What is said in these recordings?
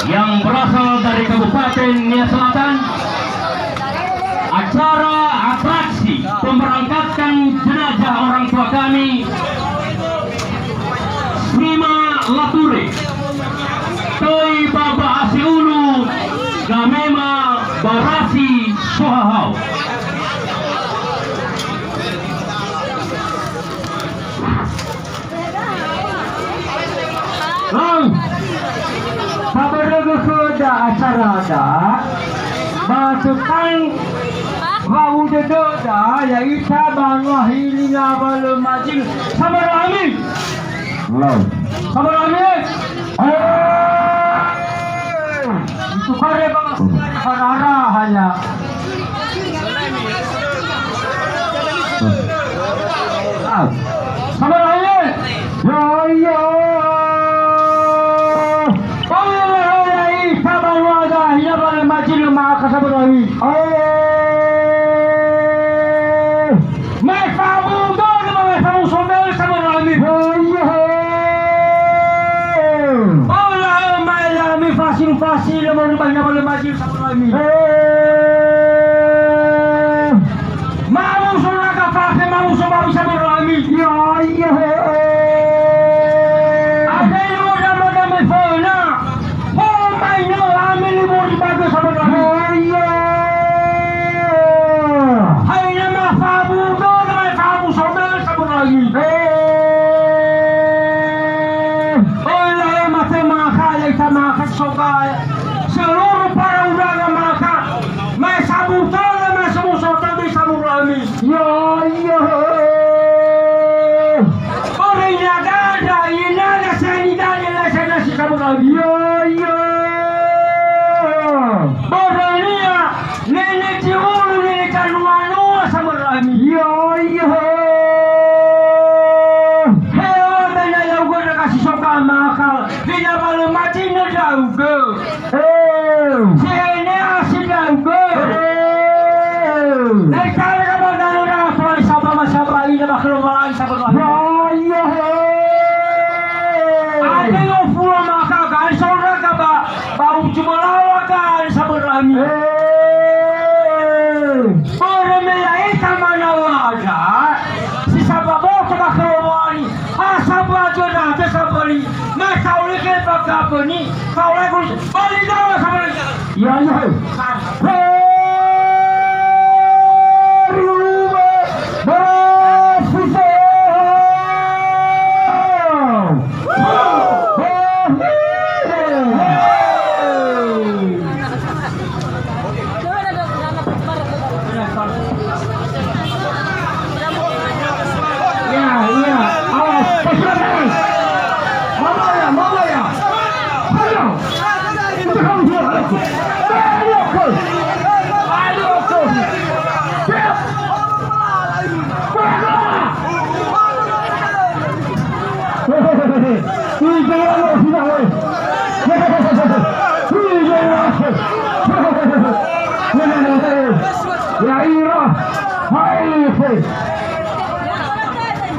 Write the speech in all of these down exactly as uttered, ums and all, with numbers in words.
yang berasal dari Kabupaten Nia Selatan, acara atraksi pemberangkatan jenazah orang tua kami, Sima Lature, töi ba Ba'asi Ulu, Gamema Barasi Sohahau. Lau, fabörögö khöda acarada, ba tötang wa'u dödöda, ya'ita banua Hilinga Walö Majil. Sabar ami. Lau. Sabar ami. Eh. Itu kare bangsa farara hanya. Sabar aye. Ya, ya. Sabar aye. Mae fabu dödö, mae fabu sombel, sabar aye. Ya, ya. Ola, mae la mi fasil, fasil, moroi ba hina ba le majil, sabar aye. Mamuso naga fafe, mamuso bawi, sabar aye. Ya, ya. Ada yang mau dama-dama fona. Oh, mai nama lame ni moroi ba ge, sabar aye. Ya, ya. Hai nama fabu, do nama fabu, sabar aye. Eh. Oi, la'e mate maka, ya'ita maka soga, seluruh para undangan maka, mae sabu tödö, mae sabu soto, di sabu rami. Ya, ya. Ore ina dada, ina dada, seni dada, la sana si sabu rami. Ya, ya. Borania, Nene Tiulu, nene Tanuanua, sabar ami. Ya, ya. Hewa bena yaugö na kasi soga maka, bina balo mati na daugö. Eh. Sehene asi daugö. Eh. Dari kala ka ba dano na toa saba masaba ina ba kelompok lain, sabar ami. Ya, ya. Ada yang pulang maka, kan saudara ka ba Ba uju malawa kan sabar ami. Eh. Börö me ya'ita mana lada, si saba boto ba kelompok lain, ha saba aja dah, ha saba li, ma taule ke ba kapeni, taule kun, bali dawa sabar. Ya, ya. Heru, Heru, Ya, ya. Awas, pasukan tangan. Mama ya, mama ya. Ayo. Itu kamu dua, ayo. Ayo, oke. Ayo, oke. Siap. Bergerak. Ih, jangan lo, sini, woi. Ih, jangan lo. Ya, iya. Hai, hai.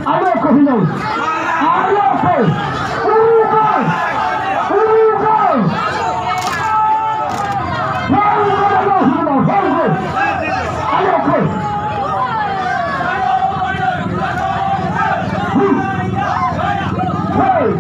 Aloko hinau. Aloko. Urugai. Urugai. Wau, wau, wau, wau, wau. Aloko. Hey.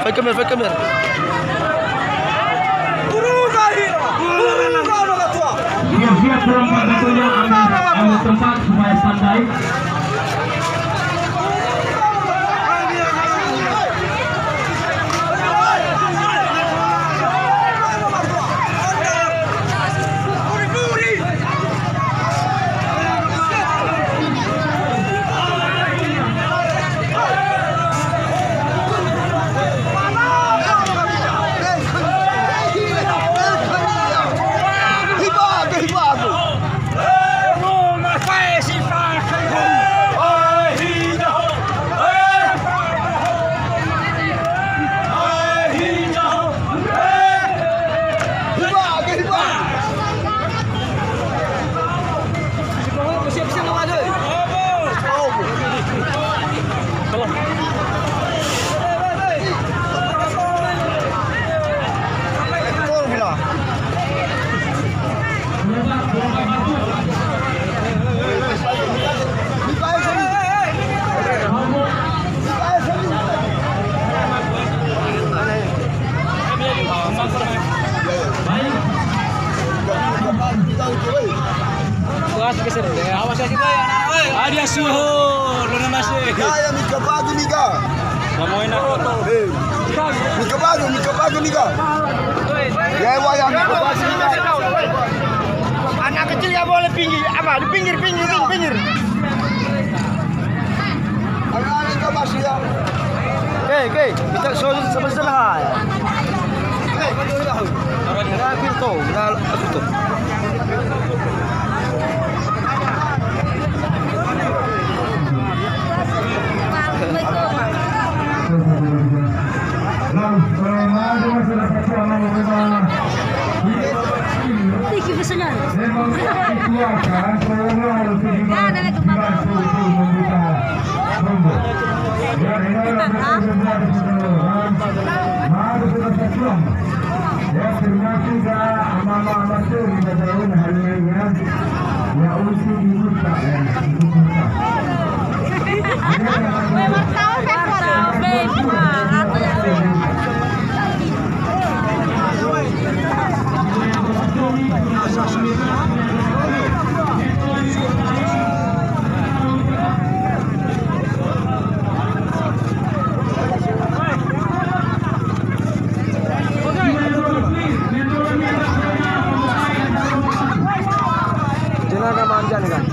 Fai kamera, fai kamera. Siap-siap perompak satunya, ambil, ambil tempat supaya standby. Awas geser. Awas ya, situ ya. Ada suhu, luna nasi. Ya, ya, mika bagu nika. Kamu enak. Eh, mika bagu, mika bagu nika. Ya, wayang mika bagu nika. Anak kecil nggak boleh pinggir, apa? Di pinggir, pinggir, pinggir, pinggir. Oke, oke. Kita so sebesar ha ya. Kita firto, kita firto. Thank you, Mister Nyan. Ya, termasuk juga mama-mama tuh di dalam harinya. Ya, usi dibuka, ya, dibuka. Jenaka manja nih kan.